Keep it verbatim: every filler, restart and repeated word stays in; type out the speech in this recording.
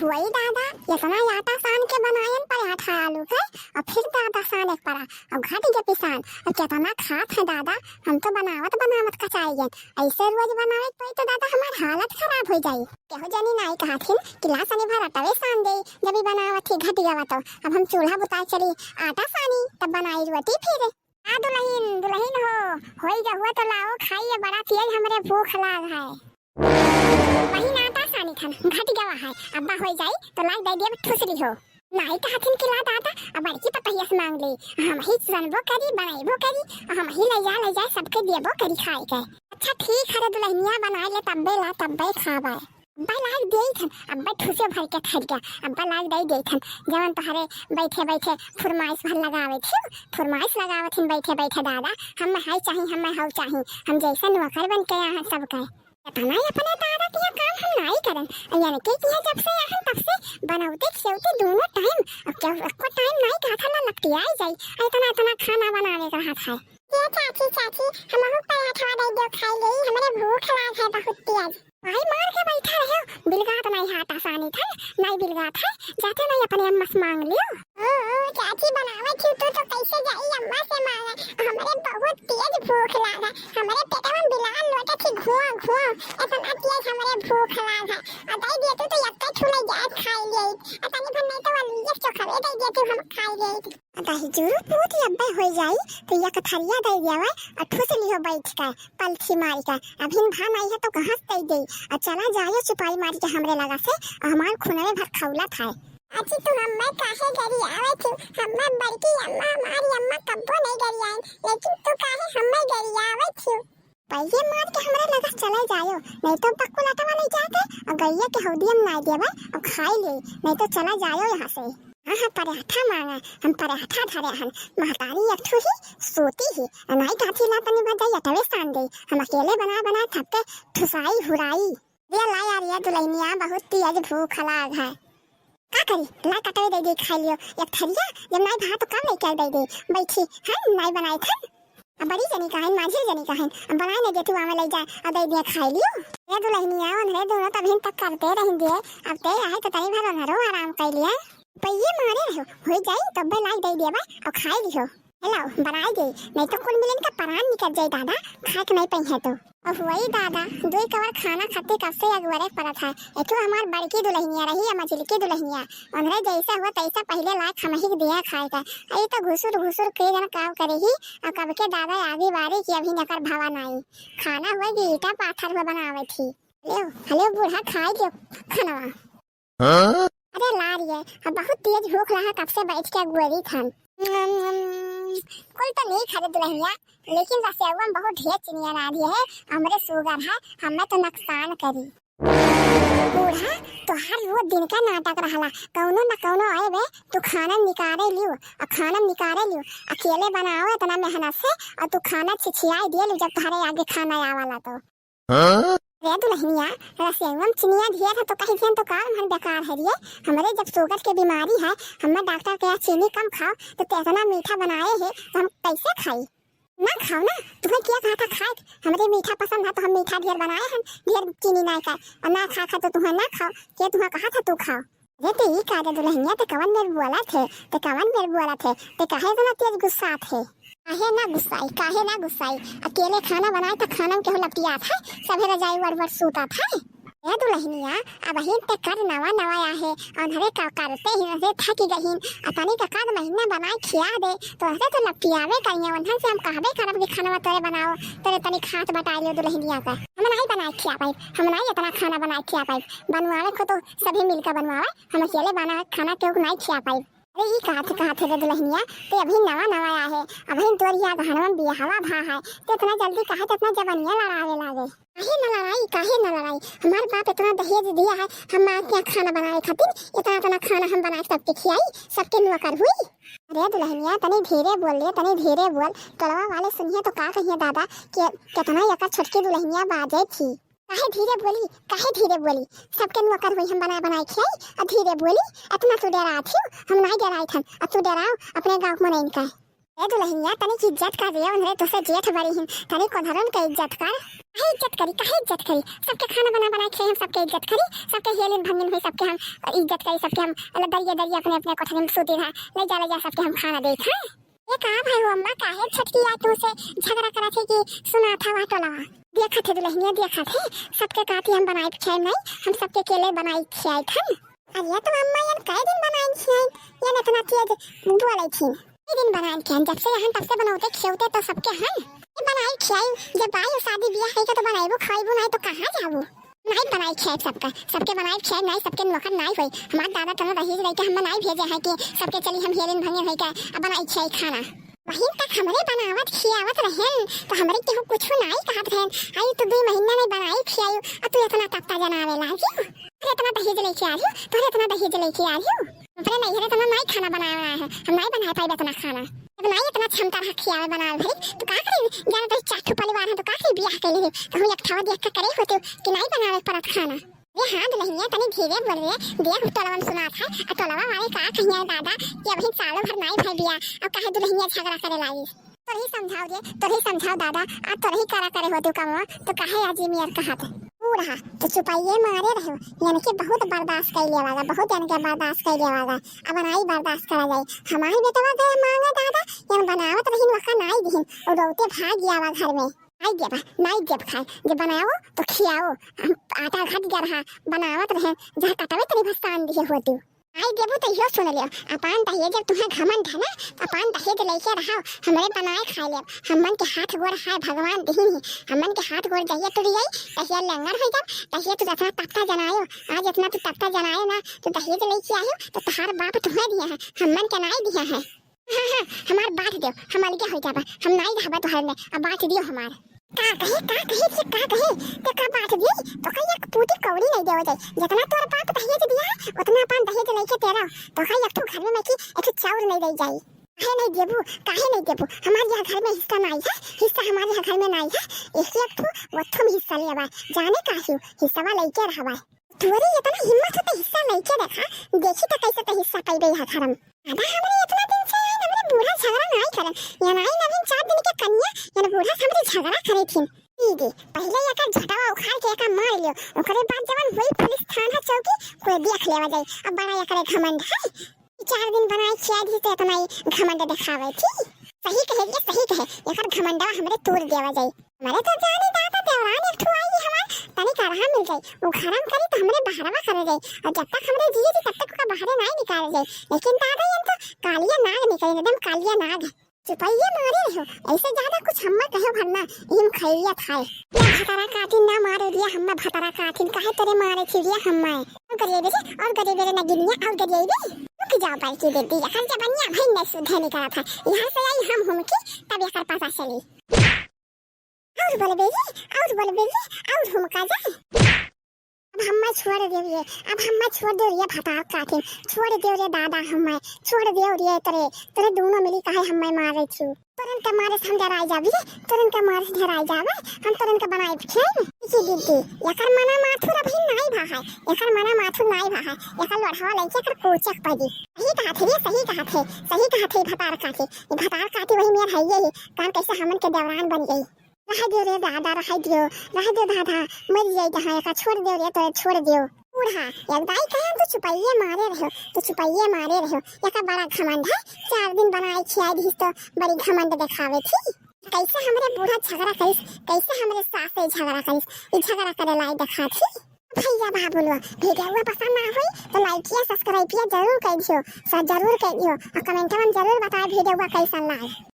वही दादा, इतना आटा सान के बनायन पराठा आलू के, और फिर दादा साने के परा, और घट गए पिसान, और कितना खात है दादा, हम तो बनावत बनावत कचाई गए। ऐसे रोज बनावे के पड़ी तो दादा हमार हालत खराब हो जाई। केहू जनी नाई कहथिन कि ला सनी भर आटवे सान दे, जब ई बनावत ही घट गवा तो अब हम चूल्हा बुताए चली आटा सानी, तब बनाई रोटी फिर। आ दुलहिन, दुलहिन हो, होई गहुआ तो लाओ खाइए, बड़ा तेज हमरे भूख लाग है। वही नाटा सानी थन, घट गवा है, अब्बा होई जाई तो लाग दे दिए ठुसरी हो। नाई कहथिन कि ला दादा, अब बड़की पतहिया से मांग ले, हम ही सुनबो करी, बनाइबो करी, हम ही ले जा, ले जा, सबके देबो करी खाए के। अच्छा ठीक है रे दुलहिनिया, बनाए ले तब्बे ला, तब्बे खाबे। अब्बा लाग देई थन, अब्बा ठुसे भर के थरिया, अब्बा लाग दे देई थन, जवन तोहरे बैठे बैठे फुरमाइश भर लगावे थी, फुरमाइश लगावत हिन बैठे बैठे दादा, हम हाई चाही, हम हाउ चाही, हम जैसे नौकर बन के यहाँ सब कहे। इतना ही अपने दादा किया काम हम नाई करन, यानी कि किया जब से यहाँ तब से बनौते खियौते दोनों टाइम, अब क्या आपको टाइम नाई कहा था ना लपटियाई जाई, इतना इतना खाना बनावे का हाथ है। ये चाची, चाची, हमहू पराठवा दे दो खाई ले, हमरे भूख लाग है बहुत तेज। भाई मार के बैठा रहे हो, बिलगात नहीं हाथ आसानी था, नहीं बिलगात है, जाते नहीं अपने अम्मा से मांग लियो। ओ, ओ, चाची बनावे थी तू तो कैसे जाई अम्मा से मांगे, हमरे बहुत तेज भूख लाग है, हमरे पेटवा में बिलाल लोटे थी घुआ घुआ, इतना तेज हमरे भूख लाग है, और दे दिए तू तो यक्का छुले जाए खाई ले, इतनी भर नहीं तो वाली एक चोखवे दे दिए तू हम खाई ले। दही जुरू पूत अब्बे होई जाई, तो एक थरिया दे देवे, और ठुस लिहो बैठ के, पलथी मारी के। अभिन भान आई है तो कहाँ से दे दे, और चला जायो चुपाई मारी के हमरे लगा से, और हमार खुनवे भर खौलत है। अजी तू हम्मे काहे गरियावे थी? हम्मे बड़की अम्मा, हमारी अम्मा कब्बो नहीं गरियाइन, लेकिन तू काहे हम्मे गरियावे थी? पहिले मार के हमरे लगा चले जायो, नहीं तो बक्कुल अटवा नहीं जाके और गैया के हौदियम नाई देवे और खाई ले, नहीं तो चला जायो यहाँ से। हाँ, हाँ, पराठा मांगा, हम पराठा धरे हन, महतारी एक ठो ही सोती ही, नाई कहती ला तनी भर जाई अटवे सान दे, हम अकेले बना बना थक के ठुसाई हुराई। ये ला यार, ये दुलहिनिया बहुत तेज भूख लाग है। का करी, ला कटवे दे दे, खाई लियो एक थरिया, जब नाई भा तो कब लेके दे दे, बैठी, हम नाई बनाए थन। अब बड़ी जनी कहन, माझी जनी कहन, अब बनाए नहीं देती, वहाँ ले जा, अब दे दिया, खाई लियो। ये दुलहिनिया, उन्हरे दोनों तभिन तक करते रहिन दिए, अब ते आए तो तनी भर उन्हरो आराम कर लिया। पइये मारे रहो, होई जाई, तब्बे लाई दे देबा, और खाई लियो। हेलो, बनाई दे, नहीं तो कुल मिलन का परान निकल जाई दादा, खाए के नहीं पई है तो। अब वही दादा, दुई कवर खाना खातिर कब से अगुवरे पड़त है। एक तो हमार बड़की दुलहिनिया रही या मझिलकी दुलहिनिया, उन्हरे जैसा हुआ तैसा पहिले लायक हम ही के दिया खाए का। अई तो घुसुर घुसुर के जन काव करे ही, और कब के दादा आगे बारी की अभी नकर भावा नाई। खाना हुआ कि ईटा पाथर हुआ बनावे थी। हेलो, हेलो बूढ़ा, खाई लियो खानवा। हाँ? अरे ला रही है, अब बहुत तेज भूख लगा, कब से बैठ के अगुवरी थन। कुल तो नहीं खाते दुलहिनिया, लेकिन रसेवा में बहुत ढेर चिनिया डाली है, हमरे सुगर है, हमें तो नुकसान करी। बूढ़ा, तोहार रोज दिन का नाटक रहला, कौनो न कौनो आए बे, तू खाना निकारे लियो, आ खाना निकारे लियो, अकेले बनाओ इतना मेहनत से, और तू खाना छिछियाई दिए लियो, जब तुम्हारे आगे खाना आवाला तो। हाँ? रे दुलहिनिया, रसेवा में चिनिया ढेर है तो कही दिहन तो का मन बेकार है रे। हमरे जब सुगर के बीमारी है, हमें डॉक्टर के यहाँ चीनी कम खाओ, तो ते इतना मीठा बनाए है, तो हम कैसे खाई? ना खाओ ना, तुम्हें क्या कहा था खाए? हमरे मीठा पसंद है तो हम मीठा ढेर बनाए हैं, ढेर चीनी ना खाए, और ना खा खा तो तुम्हें ना खाओ, क्या तुम्हें कहा था तू खाओ? अरे ते ई का रे दुलहिनिया, ते कवन मेर बोलत है, ते कवन मेर बोलत है, ते काहे इतना तेज गुस्सात है? काहे ना गुस्साई, काहे ना गुस्साई? अकेले खाना बनाए त खाना में केहू लपटियात है, सभे रजाई ओढ़ ओढ़ सूतत है। ए दुलहिनिया, अबहिन ते कर नवा नवा आहे, उन्हरे का करते ही उन्हरे थक गहिन, आ तनी का कद महीना बनाए खिया दे, तो उन्हरे तो लपटियावे करिए, उन्हन से हम कहबे करब कि खाना तोरे बनाओ, तोरे तनी खात बटाई लियो दुलहिनिया का। हम नहीं बनाए खिया पाई, हम नहीं इतना खाना बनाए खिया पाई, बनवावे को तो सभी मिलकर बनवावे, हम अकेले बना खाना केहू नहीं खिया पाई। अरे ई कहा थे, कहा थे रे दुलहिनिया, ते अभी नवा नवा आया है, अभी तोर या गहनवा में बियाहवा भा है, ते इतना जल्दी काहे ते इतना जबनिया लड़ावे लागे? काहे न लड़ाई, काहे न लड़ाई? हमार बाप इतना दहेज दिया है, हम माँ के यहाँ खाना बनाए खातिर, इतना इतना खाना हम बनाए सबके खियाई, सबके नौकर हुई। अरे दुलहिनिया तनी धीरे बोल रे, तनी धीरे बोल, टोलवा वाले सुनिए तो का कहिए दादा कि कितना एकर छोटकी दुलहिनिया बाजे थी। काहे धीरे बोली, काहे धीरे बोली? सबके नौकर हुई हम बनाए बनाए खियाई, और धीरे बोली, इतना तू डरात हियो, हम नाई डराइत हन, और तू डराओ अपने गाँव के मनइन का। ए दुलहिनिया, तनिक इज्जत कर रे, उन्हरे तोसे जेठ बड़ी हिन, तनिक उन्हरन के इज्जत कर। काहे इज्जत करी, काहे इज्जत करी? सबके खाना बना बना के हम सबके इज्जत करी, सबके हेलिन भंगिन हुई, सबके हम इज्जत करी, सबके हम दरिया दरिया अपने अपने कोठरी में सूती रहा, ले जा ले जा सबके हम खाना देत हैं। ये का भाई हो अम्मा, काहे छोटकी आ तोसे झगड़ा करत है कि सुना था वहाँ टोलवा? देखत है दुलहिनिया, देखत है, सबके कहती हम बनाई खियाई नहीं, हम सबके अकेले बनाई खियाई थन। अरे तो अम्मा, यन कई दिन बनाइन खियाइन, यन इतना तेज बोलै थीन। कई दिन बनाइन खियाइन, जब से रहन तब से बनौते खियौते तो सबके हन। ये बनाई खियाई, जब आई शादी बियाह है तो बनाइबो खवाइबो नाई तो कहाँ जाबो? नाई बनाई खियाई सबका, सबके बनाई खियाई नाई, सबके नौकर नाई होई। हमार दादा तनो दहेज लेके हम नाई भेजे हैं कि सबके चली हम हेरिन भंगिन होई के अब बनाई खियाई खाना। महीन तक हमरे बनावत खियावत रहेन, तो हमरे केहू कुछु नाई कहत रहेन। आई तू दुई महीना में बनाई खियायू, और तू इतना तपता जनावे लागी। तोरे इतना दहेज लेके आ रही हो, तोरे इतना दहेज लेके आ रही हो। अपने नैहरे इतना नाई खाना बनावे है, हम नाई बनाए पाइब इतना खाना। जब नाई इतना क्षमता रहा खियावे बनावे भरी, तो का करी? जाने तो चार ठो परिवार है, तो का करी? बियाह के लिए कहूँ एक ठावा देख के करे होते कि नाई बनावे परत खाना। ए हाँ दुलहिनिया, तनी धीरे बोल रे, देख टोलवा में सुनात है, आ टोलवा वाले का कहिया दादा कि अबहिन सालों भर नाई भय बिया, अब काहे दुलहिनिया झगड़ा करे लागी? तोरही समझाओ रे, तोरही समझाओ दादा, आ तोरही करा करे होते कमवा, तो काहे आज ये मेर कहत? बूढ़ा, तो चुपाइए मारे रहो, यानी कि बहुत बर्दाश्त कर लिया वाला, बहुत यानी कि बर्दाश्त कर लिया वाला, अब नाई बर्दाश्त करा जाए। हमारी बेटवा गए मांगे दादा, यानी बनावत रहीन वका नाई दिहिन, और रोते भाग गया वा घर में। नाई देबा, नाई देब खाए, जे बनाओ तो खियाओ। हम आटा घट गया रहा, बनावत रहे, जहाँ कटवे तनी भस्तान दिए होतू। नाई देबू तो इहो सुन लियो, अपान दहेज जब तुम्हें घमंड है ना, तो अपान दहेज लेके रहो, हमरे बनाए खाए लेब। हमन के हाथ गोड़ है भगवान दिहिन ही, हमन के हाथ गोड़ जहिया टूट जाई, तहिया लंगर हो जाब, तहिया तू इतना तपता जनायो। आज इतना तू तपता जनायो ना, तू दहेज लेके आयो, तो तहार बाप तुम्हें दिया है, हमन के नाई दिया है। हाँ, हाँ, हमार बाँट देव, हम अलगे हो जाबा, हम नाई रहबा तोहरे में, अब बाँट दियो हमार। का कहे, का कहे, ये का कहे, ते का बाँट दी? तो कहीं एक पूती कौड़ी नहीं देवे जाए, जितना तोर बाप दहेज दिया है, उतना अपन दहेज लेके तेरा, तो कहीं एक ठो घर में, में की एक ठो चाउर नहीं दे जाए। काहे नहीं देबू, काहे नहीं देबू? हमार यह घर में हिस्सा नहीं है, हिस्सा हमार यह घर में नहीं है, एक एक ठो वो ठो में हिस्सा लेबा, जाने का हिस्सा लेके रहबा। तोरे इतना हिम्मत हो त हिस्सा लइके देखा, देखी त कैसे त हिस्सा पइबे यह घर में। दादा, हमरे इतना दिन से आइन, हमरे बूढ़ा झगड़ा नाई करन। यन आइन अभी चार दिन के कन्या, यन बूढ़ा से हमरे झगड़ा करे थिन। ई दे, पहिले एकर झटवा उखाड़ के एका मार लियो, ओकरे बाद जवन होई पुलिस थाना चौकी, कोई देख लेवा जाई। अब बड़ा एकरे घमंड है। चार दिन बनाए खिया दी तो इतना ही घमंड दिखावे थी। सही कहे रे, सही कहे, एकर घमंडवा हमरे तोड़ देवा जाई। हमरे तो जाने दादा देवरान एक ठो आई हमार, तनी करहा मिल जाई, उ घरम करी तो हमरे बहरवा करे जाई, और जब तक हमरे जिए जी तब तक ओका बहरे नाई निकाले जाई। लेकिन दादा ये तो कालिया नाग निकले, एकदम कालिया नाग। चुपइया मारे रहो, ऐसे ज्यादा कुछ हम्मा कहो भरना, इम खैरियत है। या भतरा काटिन ना मारे रिया हम्मा, भतरा काटिन काहे तोरे मारे थी रिया हम्मा। और गरीबे रे, और गरीबे रे नगिनिया, और गरीबे। रुक जाओ बड़की दीदी, एकर जबनिया भई नहीं सुधे निकलत है। यहाँ से आई हम हुमकी, तब एकर पता चली। और बोलबे रे, और बोलबे रे, और हुमका जाए। अब हम्मा छोड़ देव रे, अब हम्मा छोड़ देव रे भतार काटिन, छोड़ देव रे दादा हम्मा, छोड़ देव रे तोरे, तोरे दोनों मिली काहे हम्मा मारे थी। तोरन के मारे से हम डराई जाबी, तोरन के मारे से डराई जाबे, हम तोरन के बनाई खेल। की दीदी, एकर मना माथुर अभी नाई भा है, एकर मना माथुर नाई भा है, एकर लोढ़वा लइके एकर कोचक पड़ी। सही कहा थे रे, सही कहा थे, सही कहा थे भतार काटी, ई भतार काटी वही मेर है ये ही, काम कैसे हमन के देवरान बन गई। रह दियो रे दादा, रह दियो, रह दियो दादा, मर जाई जहाँ एका, छोड़ दियो रे, तो छोड़ दियो। बूढ़ा, एक दाई कहे, "तू चुपइये मारे रहो, तू चुपइये मारे रहो, एका बड़ा घमंड है, चार दिन बनाए खियाए दिस तो बड़ी घमंड दिखावे थी।" कैसे हमरे बूढ़ा झगड़ा करिस, कैसे हमरे सास से झगड़ा करिस, ई झगड़ा करे लाई दिखा थी। भैया बाबू लोग, वीडियो पसंद ना होई तो लाइक या सब्सक्राइब या जरूर कर दियो, स-, जरूर कर दियो और कमेंट में जरूर बताए वीडियो कैसन लागे।